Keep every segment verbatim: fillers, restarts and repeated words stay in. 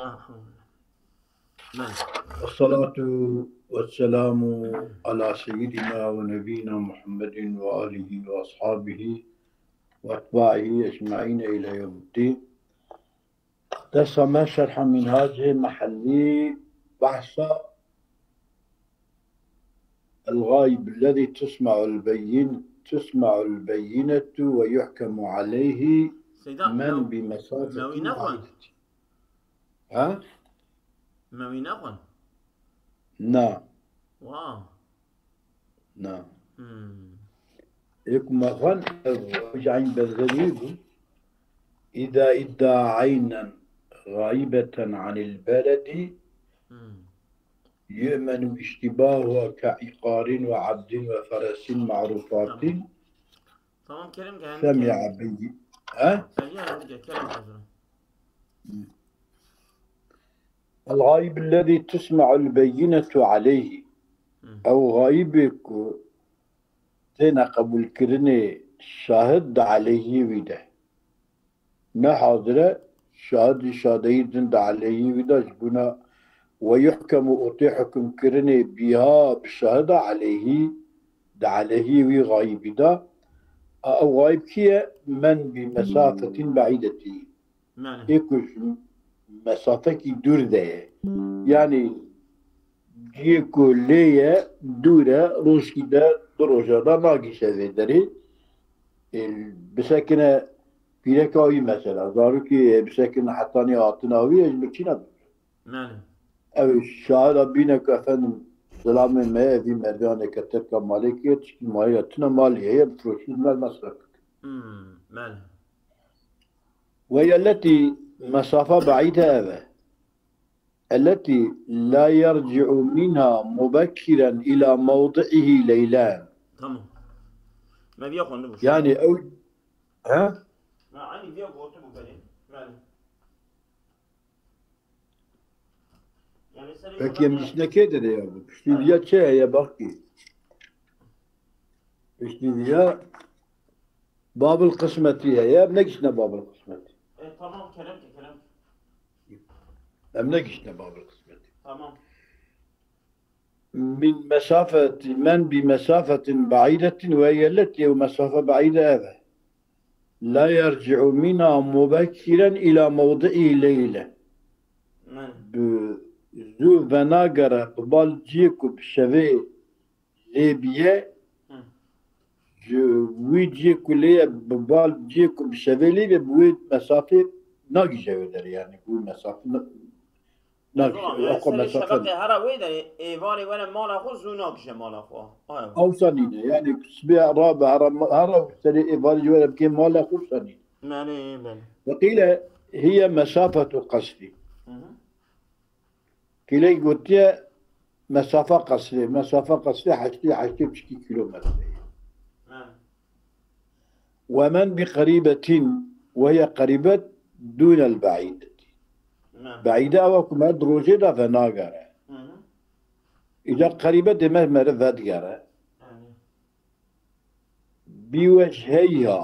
Elhamdülillah. Belê. والصلاة والسلام على سيدنا ونبينا محمد وآله وأصحابه وأتباعه أجمعين إلى يوم الدين. Dersa me şerha Minhacê Mehellî behsa الغائب الذي تسمع البين، تسمع البينة ويحكم عليه Seyda, من me, بمسافة me wî nexwend? بعيدة. Ha? Me wî nexwend? Na. Wa. Na. Hmm. Ê ku me xwend, ev, ew ji Eyn Bezerî bû. إذا ادعى عينا غائبة عن البلد Hmm. يؤمن اشتباهها كعقار وعبد وفرس معروفات Tamam. Tamam, Kerem, gel. سمع بي-، ha? Sen gel, hadi gel, Kerem hazır. الغائب الذي تسمع البينة عليه. Hmm. Ew xayibê ku têne qebûlkirinê şahid di aleyhî wî de. Ne hazir e, şahid jî şadeyî din di aleyhî wî de ji bona ويحكم û tê hukimkirinê بها bi şahida aleyhî, di aleyhî wî xayibî de. A ew xayib kî ye? من بمسافة بعيدة. Belê. Ê ku ji mesafekî dûr de ye. Yanî cihê ku lê ye, dûr e, rojkî de, du roja de nagihîşe vê derê. Ê, bisekine pîreka wî mesela, zarokê, ê, bisekine hetanî hatina wî, ê, ji min çîna dûr e. Belê. Ew şahida bîne ku efendim, zilamê me ye, vî merdiyanê ke terka malê kir, tişkî malê ye, tune malê heye, bifiroşî, me mesref bike. Hmm, belê. وهي التي مسافة بعيدة هذا. التي لا يرجع منها مبكرا إلى موضعه ليلا. Tamam. Me viya xwendibû. Yani ew, ha? Me eynî viya gotibû belê. Belê. Yani serê Peki xwe em de dişine kê de ya bu? Piştî viya çi heye bak ki? Piştî viya Babul qismetî heye, em negiştine babul qismetî. E, tamam, kerem ke, kerem. Em negiştine babul qismetî. Tamam. من مسافة، من بمسافة بعيدة وهي التي، ew mesafe beîde ev e. لا يرجع منها مبكرا إلى موضعه ليلا. Belê. Bi zû venagere bi bal cihê ku bi şevê lê bîye, Hı. ji wî cihê ku lê ye, bi bal cihê ku bi şevê lê bîye, bi wê mesafê nagihîje wê derê, yani bi wê mesafê na-, nagihîje, Tamam, yani o kadar serê mesafe şeveqê ne. Hera wê derê êvarê were mala xwe zû nagihîje mala xwe. Aya. Awsa nîne, yani sibê rabe hera, hera serê êvarê jî were bikê mala xwe wisa nîne. Belê, belê. وقيل هي مسافة قصد. Hı hı. Kîley gotiye mesafa qesrê. Mesafa qesrê heştê, heştê û çikî kîlometre ye. Hı. ومن بقريبة وهي قريبة دون البعيدة. Hı. Beîde ew e ku me di rojê de venagere. Hı hı. Îca qerîbe dê me, me re vedigere. Hı hı. بوجهيها.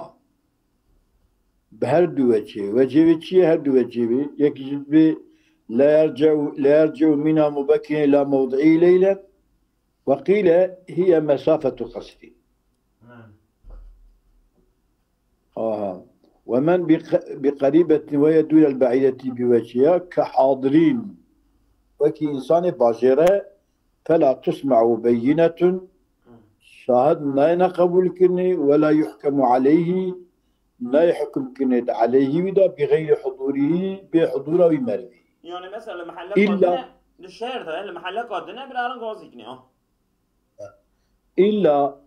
Bi her du wecê. Wecê wê çi ye? Her du wecê wê. Yekî jî dibê لا يرجع، لا يرجع منها مبكرا إلى موضعه ليلا. وقيل هي مسافة قصد. Hı. Aha. ومن بق-، بقريبة وهي دون البعيدة بوجهها كحاضرين. Wekî însanê bajêr e, فلا تسمع بينة، şahid nayêne qebûlkirinê, ولا يحكم عليه، nayê hukimkirinê di aleyhî wî de بغير حضوره، bê hudûra wî merivî. Yani mesela li mehelleka Îlla din e, li şehir de, li mehelleka din e, birarin gazî kinê, ha. Îlla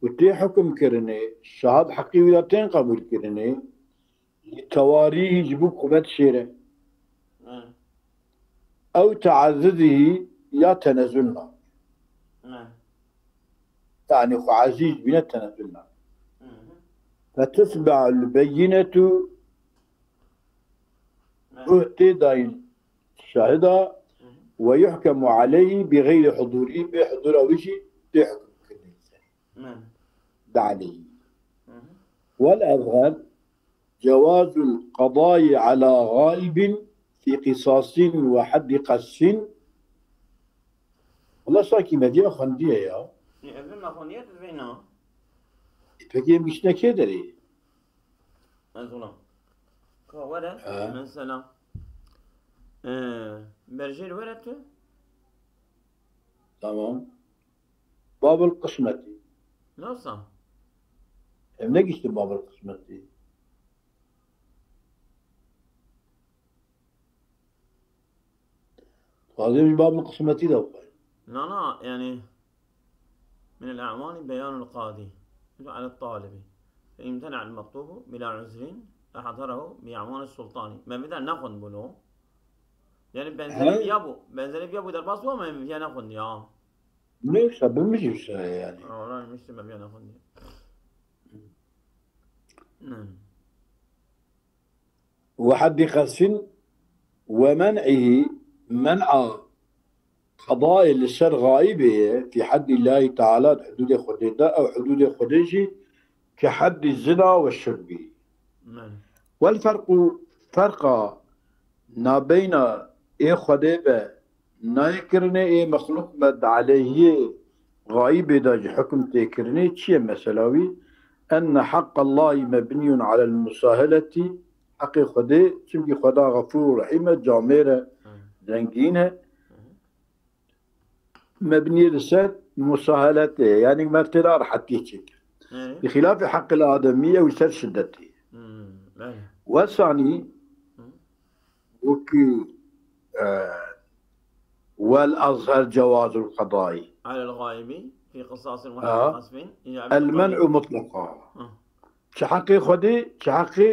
ku tê hukimkirinê, şahid heqî wî de tên qebûlkirinê, لتواريه، ji bo ku be di şêre. Hı. أو تعززه، ya tenezul na. Hı. Yani xwe ezîz bîne tenezul na. Hı hı. فتتبع البينة، Hı. guh tê dayîn şahida, Hı hı. ويحكم عليه بغير حضوره، bê hudûra wî jî tê hukimkirinê. Hı. Di aleyhî. Hı hı. والأظهر جواز القضاء على غائب في قصاص وحد قذف. Wala sankî me diya xwendiye ya. Ê, ev me xwendiye tu vê na. E, peki em giştine kê derê? Ez wala. Ka were, He. mesela. Ee, berjêr were tu? Tamam. Babul Qismetî. Nasıl? Em negiştin Babul Qismetî. Dixwazim ji Babul Qismetî de bixwin. Na, na, yani, من الأعوان بيان القاضي على الطالب، فإن امتنع المطلوب بلا عذر أحضره بأعوان السلطان. Me vê de nexwendibû lo. Yani benzerî He? viya bû. Benzerî viya bû derbas bû ama em viya nexwendiya. Neyse, bu mijî bir şey yani. Wala, işte me viya nexwendiya. Hmm. وحد قذف ومنعه، منع قضاء li ser xayibê ye, في حد الله تعالى, di hudûdê Xwedê de, ew hudûdê Xwedê jî, كحد الزنا والشرب. Belê. والفرق، ferqa nabeyna ê Xwedê be, nayê kirinê ê mexlûq be di aleyhiyê xayibê de ji hukm tê kirinê çi ye mesela wî? أن حق الله مبني على المساهلة، heqê Xwedê, çimkî Xweda Xefûr Rehîm e, camêr e, Hı. zengîn e. Hı. Mebniyê li ser musaheletê ye, yanî me tê de rehetiyê çêkir. Hı. Bi xilafê heqil ademî ew li ser şidetê ye. Hı, belê. Wesanî Hı. wekî, e, والأظهر جواز القضاء على الغائب في قصاص وحد قذف. المنع مطلقا. Hı. Çi heqê Xwedê, çi heqê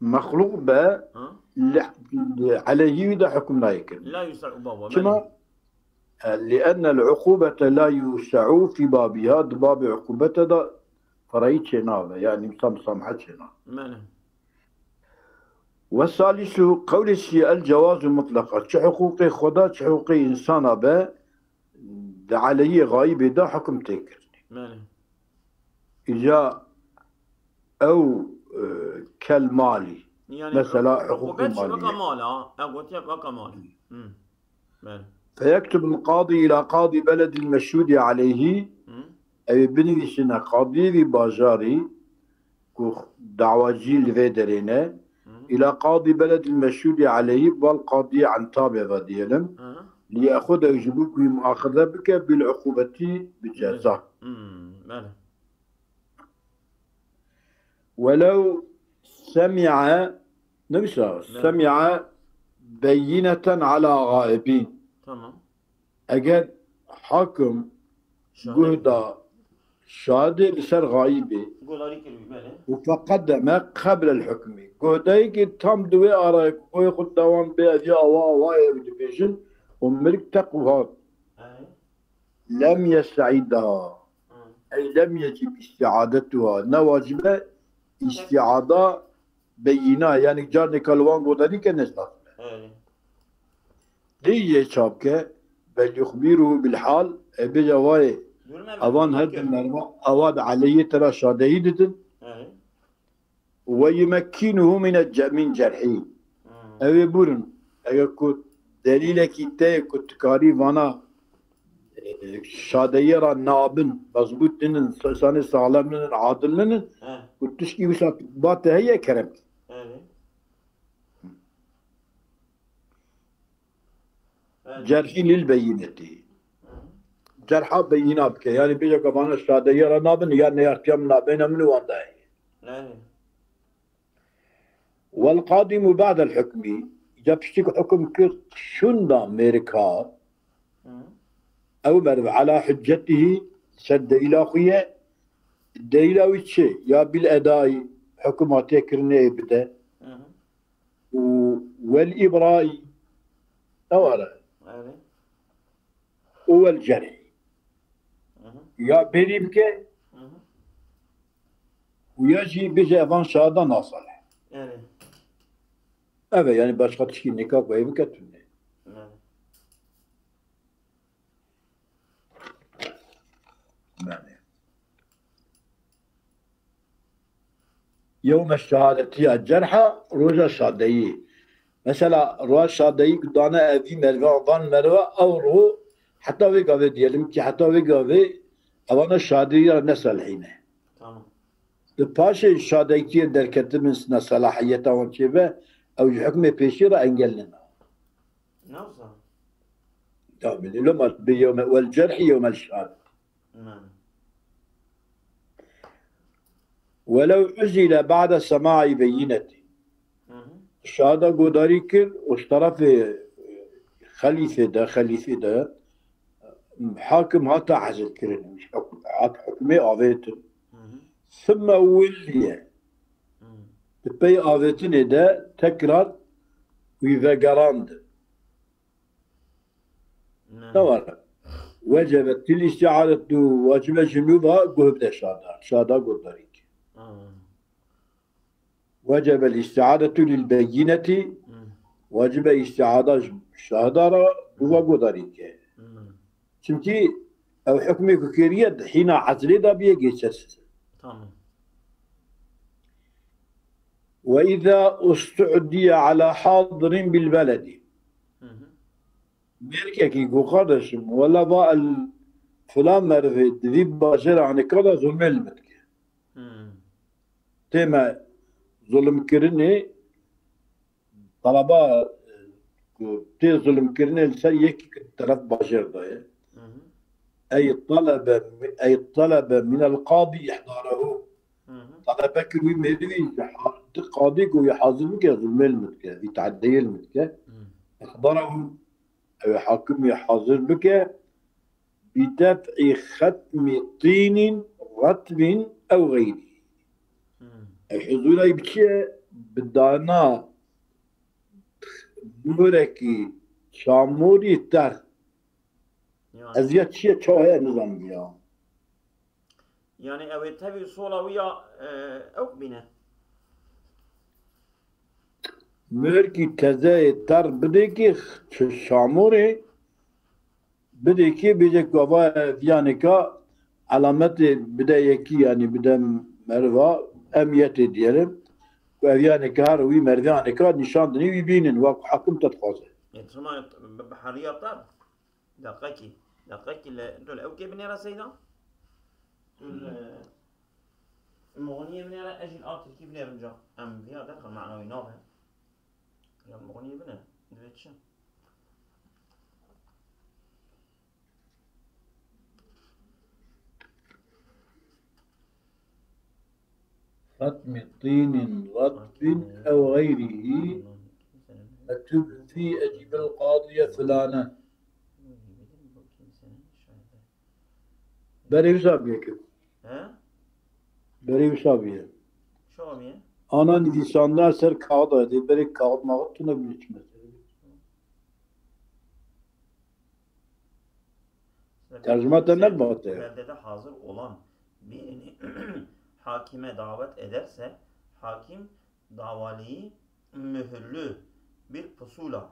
mexlûq be, Hı. li, li aleyhî wî de hukm nayê kirin. La yusa'u baba, Çima? Belê. E, لأن العقوبة لا يوسع في بابها, di babê uqûbete de ferayî çê nabe, yanî misa-, misamehe çê nabe. Belê. والثالث, qewlê sî, الجواز مطلقا. Çi hiqûqê Xweda, çi hiqûqê însana be, di aleyhiyê xayibê de hukm tê kirinê. Belê. Îca ew, e, kel malî. Yani, Mesela, hiqûqê hiqûqê jî malî weka ye. Mal a, ew gotiye weka mal. Hı. Belê. فيكتب القاضي إلى قاضي بلد المشهود عليه. Hı. Ew ê binivîsîne qadiyê vî bajarî ku dawacî li vê derê ne. Hı. إلى قاضي بلد المشهود عليه, bal qadiyê Entabê ve diyelim. Hı. ليأخذه, ji bo ku wî muaxize bike, بالعقوبة, bi ceza. Hı, belê. ولو سمع, ne wisa, Belê. سمع بينة على غائب. Tamam. Eger hakim Şahid. guh da şahidê li ser xayibê Guhdarî kirî, belê. û feqedeme qebl el hukmî. Guh dayîkê tam di wê arayê ku guhê xwe dewam bê, ev ya awa awa ye, ew dibêjin û mirik teq û hat. Belê. Lem yesta'îdha. Hı. Ey lem yecib isti'adetuha. Ne wacib e isti'ada beyîna, yanî carnêka li wan guhdarî ke neştas be. Belê. Lê yê çap ke, bel yuxbîruhu bil hal, e bêje wayê, Dur me evan bak, her bak. du merva, ewa di aleyhê te re şadeyî didin. Belê. Ve yumekkinuhu mine ce-, min cerhî. Hmm. Ew ê bûrin. Eger ku delîlekî te ye ku tu karî vana, e, şadeyê re nabin, mezbût ninin, insanê saxlem ninin, adil ninin, He. ku tişkî wisa ba te heye kerem kî. Belê. Belê. Cerhî lil beyînetî. Hı. Cerha beyîna bike. Yanî bêje ke vana şadeyê re nabin, ya neyartiya min nabeyna min û wan de heye. Belê. Wel qadimu ba'del hukmî, ya piştî ku hukum kir, şûnda mêrik ha, Hı. ew meriv ala hüccetihî, ser delîla xwe ye, delîla wî çi? Ya bil edayî, hukum hatiye kirinê ê bide. Hı hı. Û wel îbrayî, ne were? Evet. Û wel cerhî. Hı hı. Ya berî bike, Hı hı. û ya jî bêje evan şahada nasalih. Evet. Ev e, yanî başqa tişkî nika ku ê bike tune. Evet. Belê. Yewme şehadetiya cerha, roja şadeyî. Mesela roja şadeyî ku dane evî merivan, van meriva, ew ro heta wê gavê diyelim ki heta wê gavê evana şadeyî ya ne salihî ne. Tamam. Di paşê şadeyî derketibin sina salahiyeta wan çêbe, ew ji hukmê pêşî re engel nena. Nawsa. Tabii, loma bi yewme, vel cerhi yewmel şahade. Welew uzile ba'de sema'i beyineti. Şahada godarî kir û ji terefê xelîfê de, xelîfê de hakim hata ezil kirin, hat hukmê avêtin. Sümme williye. Di pey avêtinê de tekrar wî vegerandin. Ne var? Wecebetil isti'adetu, wacibe ji nû va guh bide şada. Şada guhdarî ke. Wecebel isti'adetu lil beyineti, wacibe isti'ada ji şahda ra nû va guhdarî ke. Çimkî ew hukmê ku kiriye hîna ezlê da biye geçersiz. Tamam. Ve izâ ustu'diye ala hadirin bil beledi. Mêrkekî ku kardeşim, wela va el filan merivê di vî bajêra anika de zulmê li min dike. Tê me zulmkirinê, talaba, e, ku tê zulmkirinê li ser yekî ku teref bajêr de ye. Ey talebe, ey talebe minel qadî ihdarehu. Talebe kir wî mêrivî ji ha-, di qadî ku wî hazir bike, zulmê li min dike, vî teedeyê li min dike. Ihdarehu, ew ê hakim wî hazir bike, bi def'î xetmî tînin retbin ew xeyrî. Ew huzûra wî bi çi ye? Bi dana muhrekî çamûrî ter. Yani. Eziyet çi ye, çawa ye, nizanim ya. Yani ew ê tevî sola wî ya, e, ew bîne. Muhrekî tezeyê ter bidê ki ç-, çamûrê bidê ki bêje ku ava ev yanêka alametê bide yekî, yani bide meriva emiyetê diyelim. Ku ev yanêka her wî merdiyanêka nîşan dinê wî bînin, wek hakim te dixwaze. E, çima bi, bi heriya ter? Deqekî. Deqekî li, tu li ewkê binêre seyda? Tu li Muxniyê binêre, ez jî li a tirkî binêrim ca. Em viya derxin, mana wî nabe. Ya Muxniyê bine, divê çi? Xetmi tînin retbin ew xeyrihî mektûbin fî ecîbil qadiye filane. Berê wisa bûye ki. He? Berê wisa bûye. Çawa bûye? Ana nivîsandina ser kaxida dê, berê kaxid maxid tune bûye çi mesele. Tercüme te ne bate? Beldede hazır olan birini hakime davet ederse, hakim davalıyı mühürlü bir pusula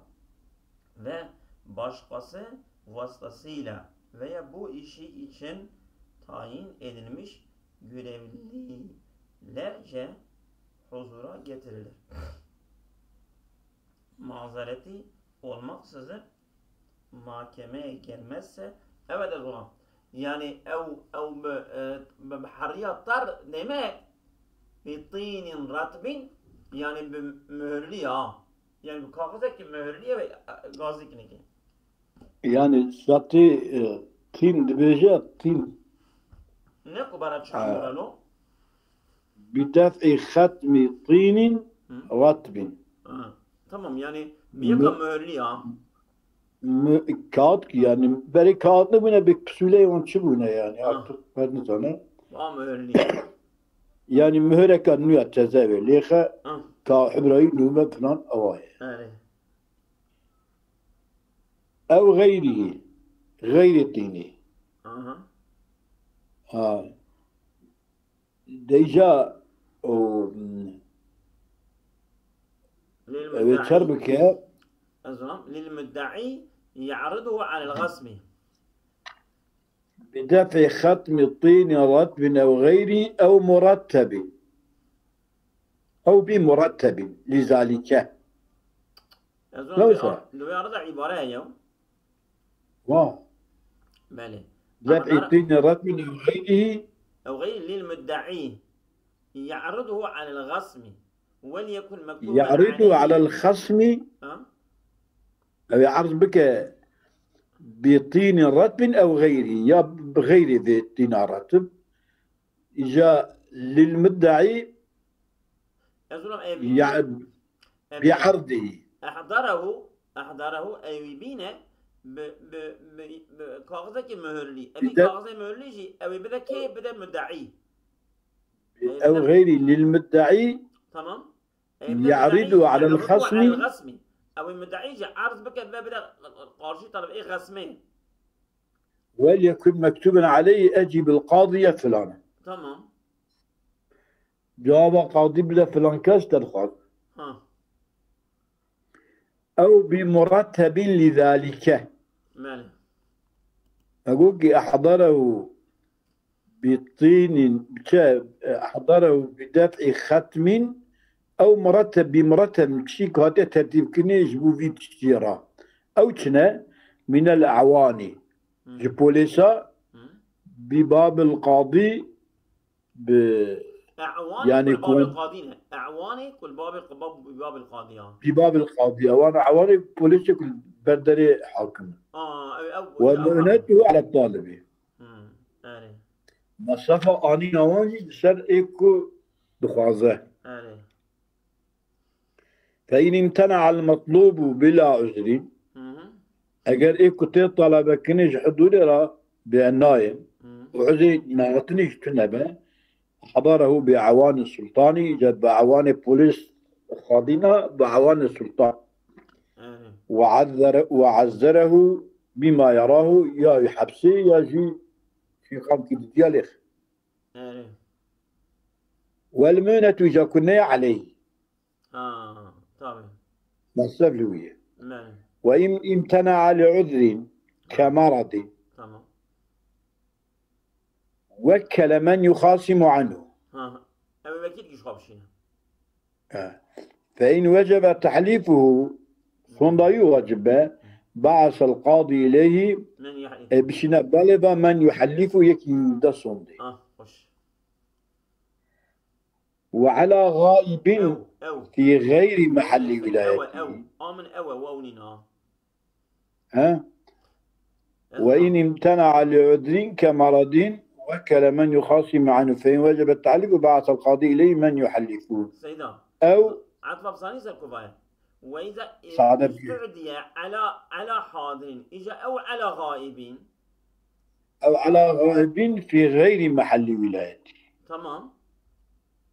ve başkası vasıtasıyla veya bu işi için tayin edilmiş görevlilerce huzura getirilir. Mazereti olmaksızın mahkemeye gelmezse, evet, ez olam. Yani ew, ew bi, e, bi, bi heriya tar deme, bi tînin ratbin, yani bi mühürlü ya. Yani bi kaxizekî mühürlü ya ve, e, gazî kinekî. Yani zatî, e, tîn dibêje tîn. Ne ku bera çi amûr e lo? Bi def'î xetmî tînin ratbin. Ha. Tamam, yani bi yeka mühürlü ya. Kağıt ki yani, berê kağıt ne bûne, bi pisûleyê wan çi bûne yani, artık ben ne zane. Ama öyle. Yani mühüreka nûya teze ve lêxe, ka hibrayî nûme filan ewa ye. Ew xeyrî, xeyrê tînî. Aha. Ha. Deyca o, ew ê çer bike. Lil muddaî ya'riduhu alel xasmi. Bi def'î xetmi tîni retbin ew xeyrî ew murettebin. Ew bi murettebin. Lizalike. Ez ona Neyse. Di wê ara de îbare heye. Wa. Belê. دفع طين رطب أو غيره. أو غيره للمدعي يعرضه على الخصم وليكن مكتوبا يعرضه عليه. على الخصم. Ha? Ew ê erz bike bi tînin retbin ew xeyrî, ya bi xeyrî vê tîna retib. Îca lil muddaî Ez ona ev ya bi erdî. Ehdarehu, ehdarehu ew ê bîne bi, bi, bi, bi kaxizekî muhurlî. Evî kaxizê muhurlî jî ew ê bide kê? Bide muddaî. Ew xeyrî lil muddaî. Tamam. Ê, bide يعرضه muddaî, على يعرضه الخصم. على الخصم. Ew ê muddaî jî erz bike ve bide qarşî taraf ê xesmê. وليكن مكتوبا عليه أجب القاضي فلان. Tamam. Cevaba qadî bide filan kes te dixwaz. Ha. Ew bi murettebin li zalike. Belê. Ego ki ehdarehu bi tînin, çi, ehdarehu bi def'i xetmin ew muretteb bi muretteb tiştî hatiye tertîbkirinê ji bo vî tiştiyê re. Ew çi ne? Minel e'wanî. Hı. Ji polêsa Hı. bi babil qadî bi E'wanê yani kul babê qadî ne. E'wanê kul babê, bab-, babê qadî ya. Bi babê qadî ya. Wan e'wanê polîsê kul berderê hakim. Aa, ew, ew, Ve ew, mu'netu ala talibi. Hmm, erê. Mesafa anîna wan jî li ser ê ku dixwaze. Erê. Fe in imtena'a al-matlubu bila uzrin. Hı hı. Eger ê ku tê talebekirine ji hudûrê re bê nayê Hı. û uzrê nehatinê jî tune be, ehdarehu bi ewanî sultanî, îca bi ewanê polîs xadîna, bi ewanê sultan. Erê. Ve azzere-, ve azzerehu bima yerahu, ya wî hepsê ya jî şîxamkî didiya lêx. Erê. Wel mu'netu îca ku neye aleyh. Ha, tabii. Mesref li wî ye. Belê. Ve in imtena'a li uzrin ke maradin. Tamam. Wekkele men yuxasimu anhu. Ha, ha. Ew ê wekîl kî ji xwe bişîne. Ha. Fe in wecebe tahlifuhu, sondayî wacib be, ba'asel qadî ileyhi, Men yuhallif. e, bişîne balê ve men yuhallifu yekî de sondê. Ah, xweş. Ve ala gaibin Ew, ew. fi gayri mehalli Ew, ew. wilayetihi. A min ew e, waw nîna. Ha? Ez Ve in imtena'a li udrin ke maradin, wekkele men yuxasimu anhu. Fe in wecebe tahlifu, ba'asel qadî ileyhi men yuhallifu. Seyda. Ew Etfa bi sanî ser kuvaye. Ve îza, e, Sade bir. istu'diye ala, ala hadirin. Îca ew ala gaibin. Ew ala gaibin fi gayri mehalli wilayeti. Tamam.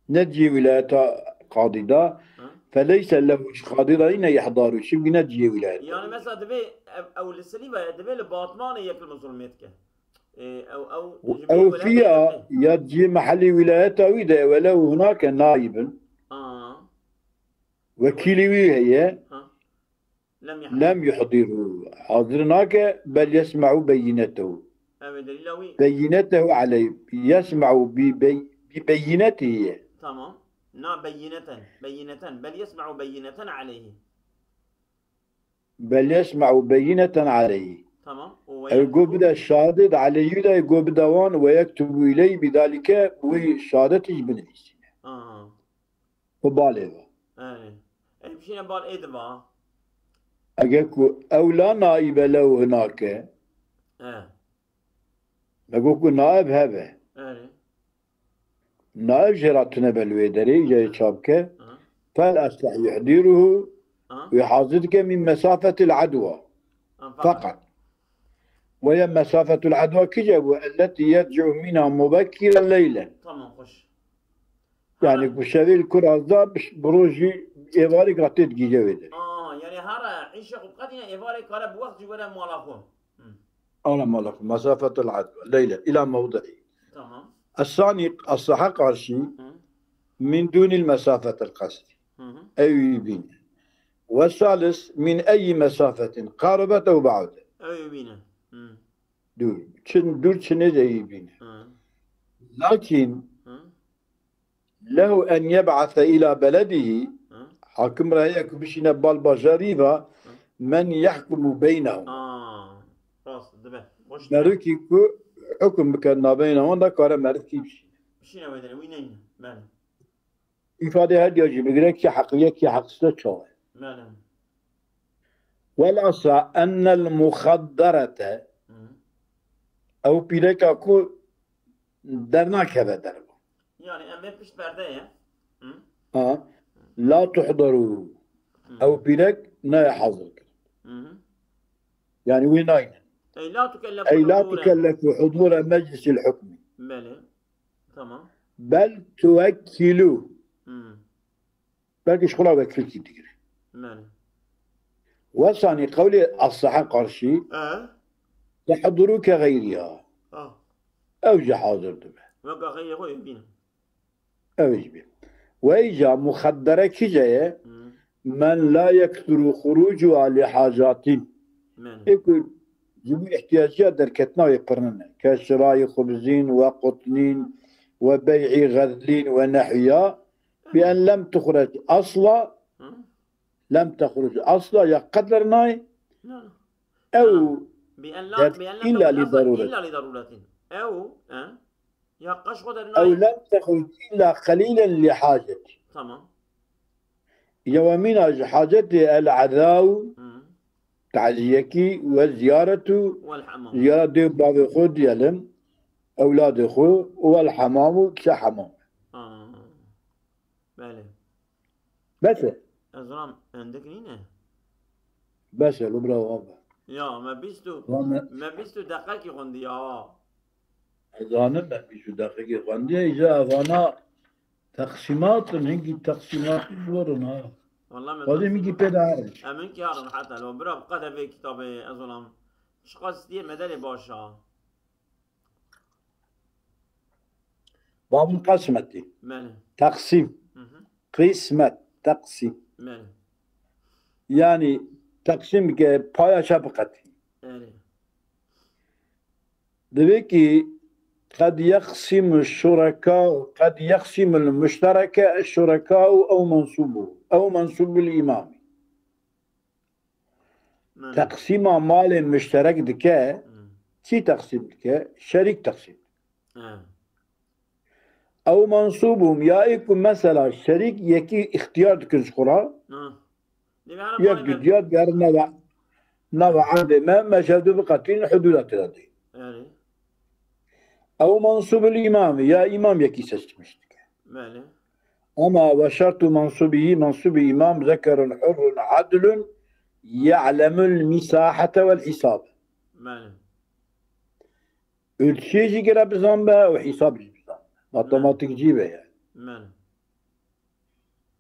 Ne cihê wilayeta qadî da. Ha. Feleyse lehu, ji qadî re nîne ihdaru. Çimkî ne cihê wilayet. Yani mesela divê ev, ew li Silîve ye, divê li Batmanê yek li Musulmê dike. E, ew, ew, ji vê Ew wilayetê fiya yek e. ya cihê mehalli wilayeta wî de welew hunake naibin. Aa. Wekîlî wî heye. Ha. Lem yuhdir. Lem yuhdirhu. Hazir nake, bel yesma'u beyinetehu. Ew ê delîla wî. Beyinetehu aleyh. Yesma'u bi bey-, bi beyinetihi. Tamam. Na beyineten. Beyineten. Bel yesma'u beyineten aleyhi. Bel yesma'u beyineten aleyhi. Tamam. O Ew go bide şahadet aleyhi de go bide wan ve yektubu ileyhi bidalike wî şahadetî jî binivîsîne. Aha. Bi balê ve. Erê. Ê bişîne bal ê diva. Eger ku ew la naîbe lew hinake, E. me got ku naib hebe. Erê. Naib jê re tune be li wê derê, îca yê çap ke. Aha. Fel esleh yuhdîruhu, Aha. wê hazir dike min mesafetil edwa. Aha, fakat. Fakat. Weye mesafetul edwa kîce bû? Elletî yerci'u mîna mubekkiren leylen. Tamam, xweş. Yani Hara. ku şevê li kuraz da bi ş-, bi rojî êvarê gatê digihîje wê derê. Aa, yani hara îşe xwe biqedîne êvarê kare bi wext jî were mala xwe. Hı. Ala mala xwe. Mesafetul edwa. Leylen. Ila mewdi'î. Tamam. Esani, esaha karşî. Hı. Min dûnil mesafetil qesrî. Hı hı. Ew ê bîne. Ve salis min eyyi mesafetin qaribet ew ba'udet. Ew ê bîne. Hı. Dûr. Çin, dûr çinê de yî bîne. Hı. Lakin Hı. lehu en yeb'ase ila beledihi, Hı. hakim re heye ku bişîne bal bajarî ve, men yahkumu beynehum. Aa, rast dibe. Hoş. Merikî ku hukm bike nabeyna wan de kare merikî bişîne. Bişîne wê derê, wî neyne. Belê. Îfade her diya jî bigire ki heqliye ki heqsizde çawa ye. Belê. Velasa ennel muxadderete, Hı. ew pîreka ku dernakeve derve. Yani em ê pişt perde ye. Hı. Ha. La tuhdaru. Hı. Ew pîrek nayê hazir kir. Hı hı. Yani wê nayne. Ey la tukellefu Ey la hudure. tukellefu hudure meclisil hukmi. Belê. Tamam. Bel tuvekkilu. Hı. Belkî ji xwe re wekilkî digire. Belê. Wesanî qewlê Asaha qarşî E? tehduruke geyriha. Ah. Ew jî hazir dibe. Weka xeyrê xwe yê bîne. Ew jî bî. Wey ca muxeddere kîje ye? Hı. Men la yeksuru xurucuha li hacatin. Belê. Ê ku ji bo ihtiyaciya derketina wê pirnin e. Ke şirayî xubzîn we qutnîn we bey'î xezlîn we nehwiya. Bi en lem tuxrec asla, Hı. lem texruc asla ya qeder nayê. No, no. Ew Bi en la, dert bi en la illa li asla daruret. Illa li daruretin. Ew, e? Ya qaş xwe Ew dernayê. lem texruc illa qelîlen li hacet. Tamam. Yewemîna ji hacetê el ezaw Hı. taziyekî we ziyaret û Wel hamam. ziyaret dê bavê xwe diyelim, ewladê xwe û wel hamam û kişe hamam. Ha. Belê. Bes e. Ez ram endik nîne. Bes e, lo bira wa be. Ya me bîst û Wa me- me bîst û deqekî xwendî ya. Ez zanim me bîst û deqekî xwendiye, îja evana teqsîmat in, hingî teqsîmat zor in ha. Vallahi me Xwedê min kî pê de herin. Em min kî harin heta lo. Bira bi qede vê kitabê ez olam. Çiqas diye medelê baş ha. Babul qismetî. Belê. Teqsîm. Hı hı. Qismet. Teqsîm. Belê. Yani teqsîm ke paya çe biqetî. Erê. Divê ki qed yeqsîmu şureka, qed yeqsîmu muştereke şureka û ew mensûbu. Ew mensûbul îmamî. Belê. Teqsîma malê muşterek dike, Hı. kî teqsîm dike? Şerîk teqsîm. Ha. Ew mensûbûm ya ê ku mesela şerîk yekî îxtiyar dikin ji xwe re, Ha. Divê hera yek malê du me. diya digerin nava, nava erdê me, me ji hevdu biqetînin hudûda tira de. Erê. Ew mensûbul îmamî ya îmam yekî seçmiş dike. Belê. Ama we şertu mensûbî, mensûbî îmam zekerun hurrun adlun ya'lemul misahete wel hîsab. Belê. Ölçüyê jî gere bizan be û hîsab jî bizan be. Matematikcî be yani. Belê.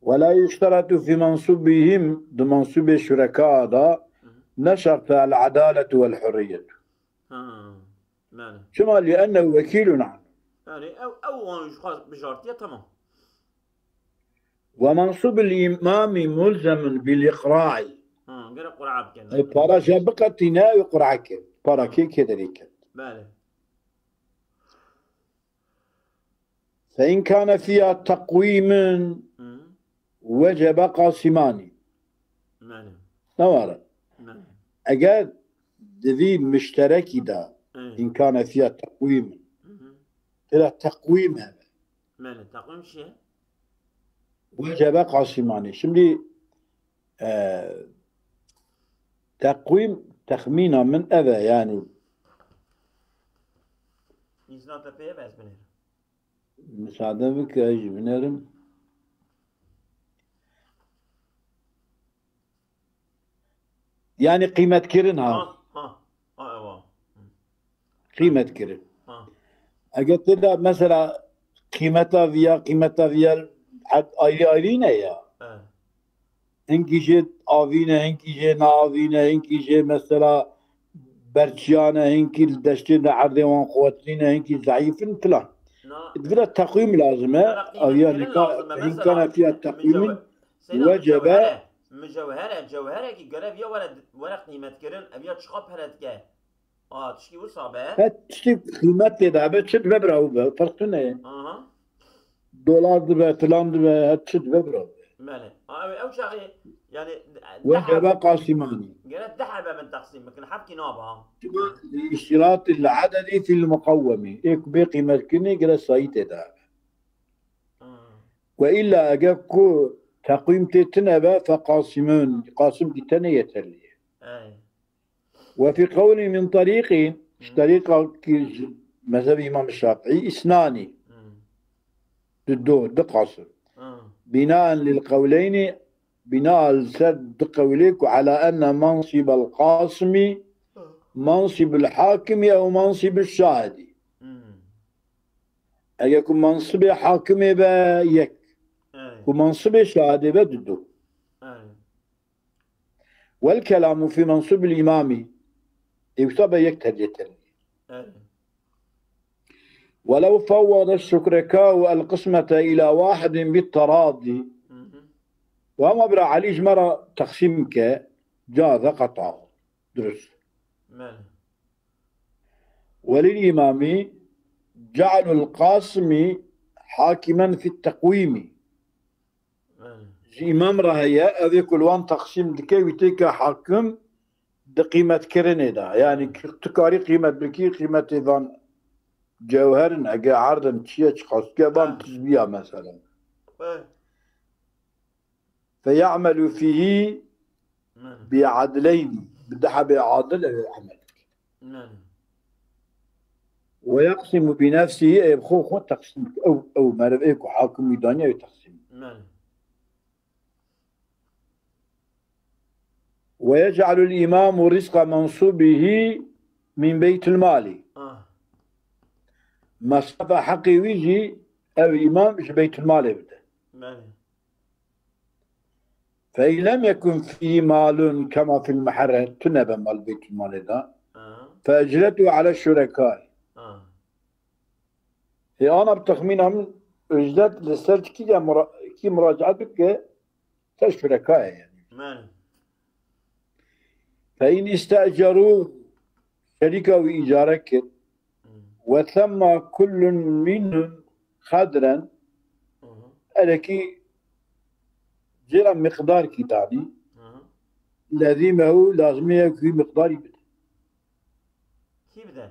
Ve la yuşteratu fi mensubihim, di mensubê şureka da Hı hı. ne şert e el adaletu vel hurriyetu. Ha. Belê. Çima? Li ennehu vekîlun an. Yani ew, ew wan ji xwe bijartiye, tamam. Ve mensubul îmamî mulzemun bil iqra'i. Ha, gerek qura bikin. Ew para jê biqetîne, ew qura kir. Para kê kê derê kir. Belê. Fe in kane fiha teqwîmun Hı. wecebe qasimani. Belê. Ne were? Belê. Eger di vî muşterekî de Evet. in kane fiha teqwîmun. Hı hı. Tira teqwîm hebe. Belê, takvim çi ye? Wecebe qasimani. Şimdi e, teqwîm, texmîna min ev e yani. Îzna te pê ye, ez binêrim. Müsaade bike, ez jî binerim. Yani qîmetkirin ha. Ha, ha. Ha, ewa. Qîmet kirin. Ha. Eger tê de mesela qîmeta viya, qîmeta viya ayrı ayrı ne ya? Evet. Hinkî jê avîne, hinkî jê naavîne, hinkî jê mesela berçiyane, hinkî li deştê de erdê wan quwetlîne, hinkî zayîfin filan. Na, Vira teqwîm lazim e. Vira qîmetkirin Aviya nika, lazim e. Mesela, hinkana fiya teqwîmin mücevher-, Seyda, wecebe. Mücevhere, mücevhere, cewhere ki görev ya were, were qîmetkirin, ev ya çiqa pere dike. Aa, tişkî wisa be. Her tiştî qîmet tê de be, çi dibe bira be, ferq tune ye. Aha. Dolar dibe, filan dibe, her çi dibe bira be. Belê. Aa, ew, ew çaxê Yani وجب قاسمان. Gerek du hebe bin teqsîm bikin, hefkî naba. Tima li îştiratil adedi fil muqawwemi. Ê ku bê qîmetkirinê gerek sayî tê de hebe. Hmm. Ve illa eger ku teqwîm tê tine be fe qasimûn. Qasim ki tenê yeterli ye. Ey. Ve fi qewlî min tarîqîn. Ji terîqa ki ji mezhebê Îmam Şafîî îsnanî. Hmm. Di do, di qasim. Hmm. Binaen lil qewleynî, bina li ser du qewlê ku ala enne mansîbel qasimi mansîbul hakimi ew mansîbul şahidî. Hmm. Eger ku mansibê hakimê be yek, Ey. ku mansibê şahidê be du do. Ey. Wel kelamu fî mansibul îmamî. Ê wisa be yek tercih tenê. Ey. Welew fawwada şurekau el qismete ila wahidin bit teradî. Mhm. Û hema bira Elî ji me re teqsîm ke, caze qet'a. Dirust. Belê. Welil îmamî ce'lul qasimi hakimen fit teqwîmî. Belê. Ji îmam re heye, ev ê ku li wan teqsîm dike, wî têke hakim di qîmetkirinê de. Yani tu karî qîmet bikî, qîmetê van cewherin, ege erdin çiye çiqas ke van Ha. tizbiya mesela. Ey. Feya'melu fîhî Belê. bi adleynî. Bi du hebê adil ew ê emel. Belê. Ve yaqsimu bi nefsî, ev xwe xwe teqsîm dike. Ew, ew meriv ê ku hakim wî daniye ew teqsîm. Belê. Ve yec'alul îmamu rizqa mensûbihî min beytil malî. Ah. Mesrefa heqê wî jî ew îmam ji beytil malê bide. Belê. Fe in lem yekun fîhî malun kema fil muharrer, tune be mal beytil malê de. Ah. Fe ecretu ala şurekai. Ah. Ê ana bi texmîna min ücret li ser kî de mura-, kî muracaat bike, ser şurekayê yani. Belê. Fe in istecerû, şerîka wî îcare kir. Hmm. Ve themma kullun minhum qedren, Mhm. erekî cêra miqdarkî danî, Mhm. lezîmehu, lazimî ye ku wî miqdarî bide. Kî bide?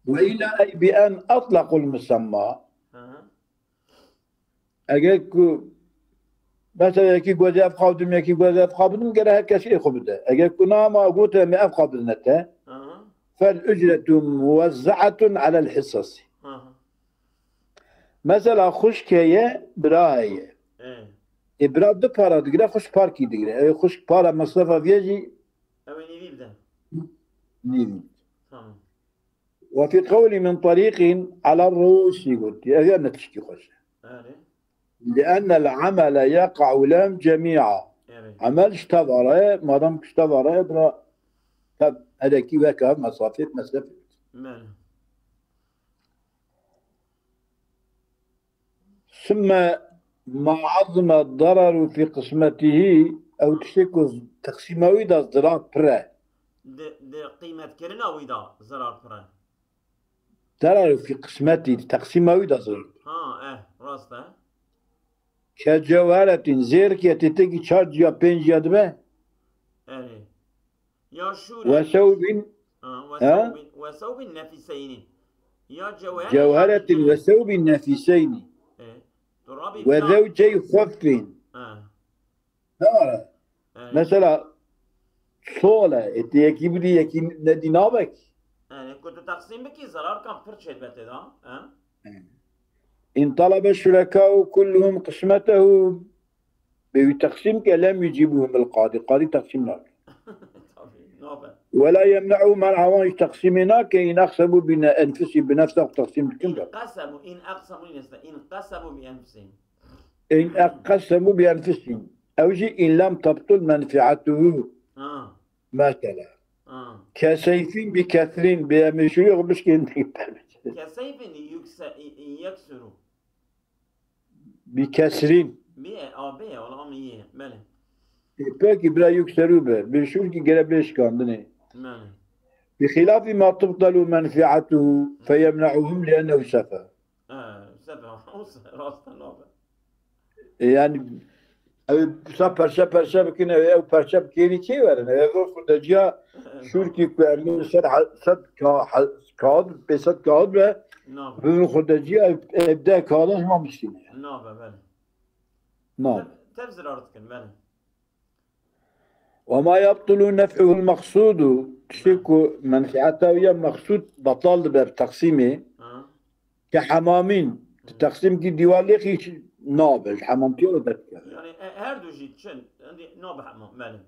Ve illa ey bi en atlaqul musemma. Mhm. Eger ku mesela yekî gote ev xwe bidim, yekî gote ev xwe bidim, gere her kes ê xwe bide. Eger ku na ma gote me ev xwe bidine te, Mhm. fel ücretu muwezze'atun alel hissasi. Mhm. Mesela xwişk heye, bira heye. Ê. Ê bira du para digire, xwişk parkî digire. Ew xwişk para mesrefa viye jî Ew ê nîvî bide. nîvî. Tamam. Ve fî qewlî min terîqîn ala rûsî gotî. Ev ya ne tiştî xweş e. Erê. Li'ennel amele yeqa'u lem cemî'a. Erê. Emel ji teva re, madem ku ji teva re, bira tev erekî weke mesafê, mesafê. Belê. Sümme ma azme dararu fî qismetihî, ew tiştê ku teqsîma wî de zirar pir e. Di, di qîmetkirina wî de zirar pir e. Dararu fî qismetî, teqsîma wî de zirar. Ha, eh, rast e. Ke cewheretîn, zêrkê tê têkî çar ciya, pênc ciya dibe. Erê. Ya şûre. Ve sewbîn, Ha, ve ha? sewbîn, ve sewbîn nefîseynî. Ya cewher. Cewheretîn ve sewbîn nefîseynî. E, tu rabî Ve bina- zewcey xwefîn. Ha, Ne var e? evet. Mesela, sol e, ê tê yekî bidî, yekî nedî nabek. Yani, ku tu teqsîm bikî, zarar kan pir çêdibe tê de, ha? In talebe şurekau kulluhum qismetehu, bê wî teqsîm ke lem yucibuhum el qadî. Qadî teqsîm nake. Tabii, nabe. Ve la yemne'u men'a wan jî teqsîmê nake, in aqsemu bi ne-, enfusî, bi nefsa xwe teqsîm dikin In de. qasemu, in aqsemu neyse, in qasemu bi enfusihim. In aqsemu bi enfusî. Ew jî in lem tebtul menfi'atuhu. Ha, Mesela. ha. Keseyfîn bi kesrîn, bi em şûrê xwe bişkên. Keseyfin yükse-, in, in yeksuru. Bi kesrîn. Bi e, a, bi e, wala am ye, belê. E, peki bira yükseru be. Bi şûr ki gere bê şikandinê. Belê. Bi xilafî ma tubtelu menfi'atuhu feyemne'uhum li'ennehu sefe. Ha, sefe, o se-, rast e, nabe. E, yani Ew sa perçe perçe bikin, ew, ew perçe bi kêrî çê werin. Ew xwedeciya şûrkî ku em li ser he-, sed ka-, he-, kağıt, pê sed kağıt be, Nabe. Bibin xwedeciya ev, ev deh kağıda ji ma bistîne. Nabe, belê. Nabe. Tev, tev zirar dikin, belê. Ve ma yabtulu nef'uhul maqsudu, tiştê ku menfiata wî ya maqsud betal dibe bi teqsîmê, Ha. Ke hemamîn, Hı. teqsîmkî dîwar lêxî nabe, ji hemamtiya re derdikeve. Yani, e, her du jî çin, hindî nabe hemam, belê.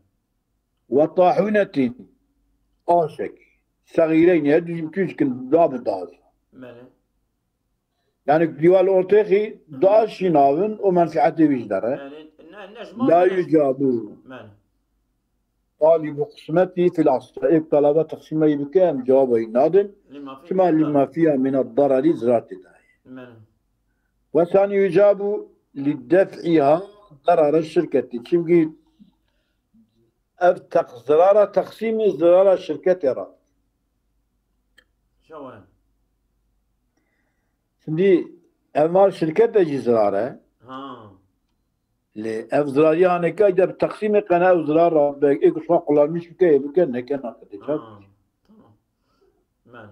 Ve tahûnetîn, aşek, sexîreyn, her du jî tûj kin, nabe daz. Belê. Yani, dîwar ortêxî daz jî navin û menfiatê wî ji dere. Yani, ne, ne ji ma La ne yucabu. Belê. Talîbu qismetî fil asla. Êk talaba teqsîma yî bike, em cewaba yî nadin. Lima fî Çima min lima fîha min ad-darari zirar tê dayê. Belê. Ve sanî yucabu li def'iha darara şirketî. Çimkî ev teq-, zirara teqsîmê zirara şirketê re. Şewe. Şimdi ev mal şirkete jî zirar e. Ha. Lê ev zirarî hanekay de bi teqsîmê qene ew zirar ra be, ê ku şima qulanmîş bike, ê bike, neke nake de çar. Ha, tamam. Ben.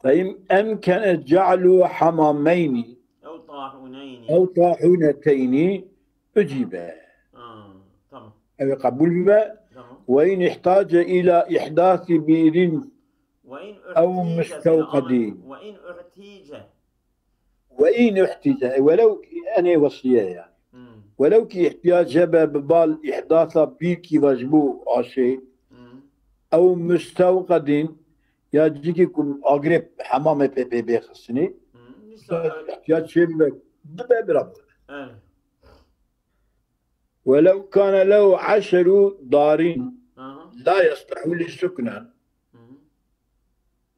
Fe in emkene ce'lu hamameynî Ew tahûneynî. ew tahûneteynî ucibe. Ha, tamam. Ew ê qebûl bibe. Tamam. Ve in ihtace ila ihdasi bîrin Ve in ew uhtice, mustewqedîn. Ve in uhtice. Ve in ihtice, e, welew ki enê wesliye yani. Hmm. Welew ki ihtiyac hebe bi bal ihdasa bîrkî ve ji bo aşê, Hmm. ew mustewqedîn, ya cîkî ku agirê hemamê pê pê bê xistinî, Hmm. Nîsa, ihtiyac çê bibe, bibe bira bibe. Evet. Welew kane lehu eşru darîn Aha. la yeslihu li suknen. Hı hı.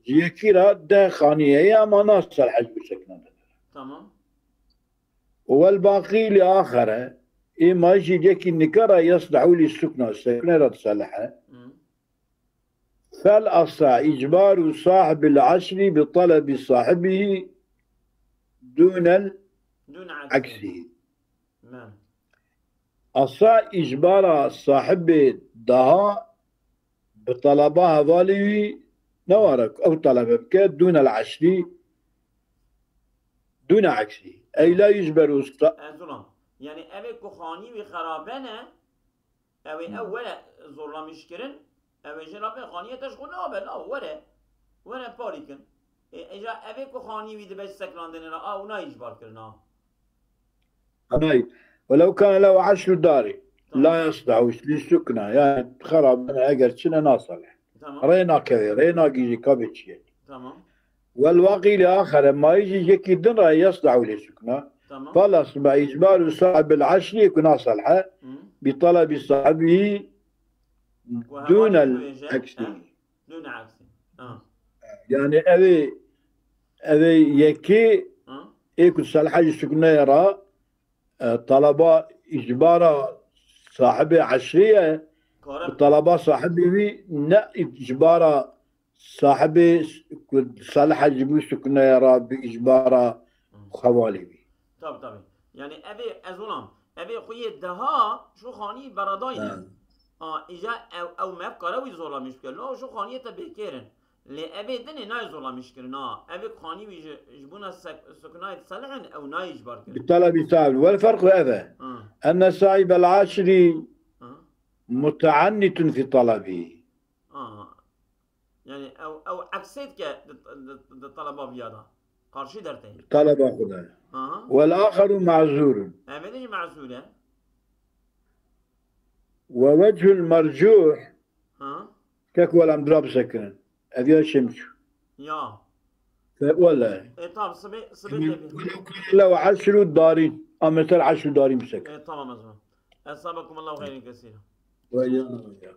Ji yekî re deh xanî heye ama naselhe ji bo sekna de. Tamam. Wel baqî li axere, ê ma jî yekî nika re yeslihu li sukna, sekne re diselhe. Hı. Fel asa icbaru sahibil eşri bi talebi sahibihi dûnel Dûn eksihi. Men. Asa îcbara sahibê daha bi talaba hevalê wî ne were ku ew talebe bike, dûnel eşrî, dûne eksî. Ey la yicberu sa- Ez ulan. Yani ev ê ku xanî wî xerabe ne, ew ê ew were zorlamîş kirin, ew ê jê re bê xaniyê te ji xwe nabe, la were, were parî kin. Ê, êja ev ê ku xanî wî dibe ji seknandinê re, a, û nayê îcbar kirin, a. Anay. Welew kane lehu eşru darî. Tamam. La yaslahu li sukna. Yani xerab bine eger çine nasalih. Tamam. Rê nakeve, rê nagihîjî ka bê çiyek. Tamam. Wel waqî li axere mayî jî yekî din re yaslahu li sukna. Tamam. Falas be îcbaru sahibil eşrî ku nasalhe. Hı. Bi talabi sahibi Ku hevalê dûnel dibêje, eksî. He? Dûne eksî. Ha. Yani ev ê, ev ê yekê Ha? ê ku salha ji sukneyê re, e, talaba îcbara sahibê eşrê ye, Kare- talaba sahibê wî ne îcbara sahibê s-, ku salha ji bo sukneyê re bi îcbara Hı. xevalê wî. Tabii, tabii. Yani ev ê ez olam. Ev ê xwe yê deha şu xanî beradayne. Ha. A, îja ew, ew mev kare wî zorlamîş bike. No, şu xaniyê te bêkêrin. Lê ev ê dinê nayê zorlamîş kirin. Ha, ev ê xanî wî ji, ji bona sek-, suknayê salihin ew nayê îcbar kirin. Bi talabi sahibi. Wel ferqu ev e. Ha. Enne sahibel eşri Ha. muteannitun fi talabi. Ha. Yani ew, ew eksê dike di, di, di taleba viya de. Karşı derte. Taleba xwe de. Aha. Wel axeru mazurun. Ev ê jî mazur e. Ve vechul mercuh. Ha. Kek welem dura bisekinin. Ev ya şemçu. Ya. Fe wele. E, tamam, sibê, sibê Min tebi. Welew kane lehu eşru darin. Ametel eşru darin bisekin. E, tamam, ezma. Esabakumullahu hayran kesira. Ve ya, ya.